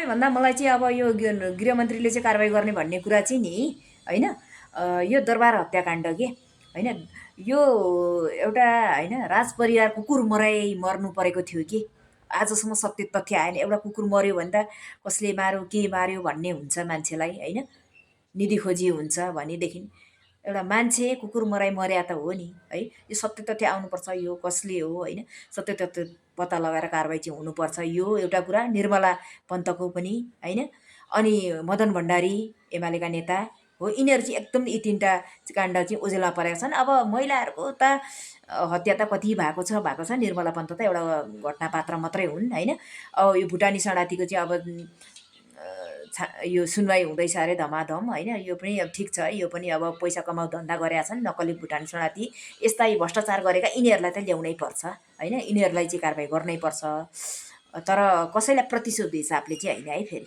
सबैभन्दा मलाई चाहिँ अब यो गृहमन्त्रीले चाहिँ कारवाही गर्ने भन्ने कुरा चाहिँ नि होइन, यो दरबार हत्याकाण्ड के होइन, यो एउटा होइन राजपरिवार कुकुर मर्नु परेको थियो कि आजसम्म सत्य तथ्य आएन। एउटा कुकुर मर्यो भने त कसले मार्यो के मार्यो भन्ने हुन्छ मान्छेलाई होइन, निधि खोजी हुन्छ भनेदेखि एउटा मान्छे कुकुर मर्या त हो नि है। यो सत्य तथ्य आउनुपर्छ, यो कसले हो होइन, सत्य तथ्य पत्ता लगाएर कारवाही चाहिँ हुनुपर्छ। यो एउटा कुरा निर्मला पन्तको पनि होइन, अनि मदन भण्डारी एमालेका नेता हो, यिनीहरू चाहिँ एकदम यी तिनवटा काण्ड चाहिँ ओझेलमा परेका छन्। अब महिलाहरूको त हत्या त कति भएको छ, निर्मला पन्त त एउटा घटना पात्र मात्रै हुन् होइन। अब यो भुटानी शरणार्थीको चाहिँ अब यो सुनवाई हुँदैछ अरे धमाधम होइन। यो पनि अब ठिक छ, यो पनि अब पैसा कमाउ धन्दा गरेका छन् नक्कली भुटानी शरणार्थी। यस्ता भ्रष्टाचार गरेका यिनीहरूलाई त ल्याउनै पर्छ होइन, यिनीहरूलाई चाहिँ कारवाही गर्नै पर्छ। तर कसैलाई प्रतिशोध हिसाबले चाहिँ होइन है फेरि।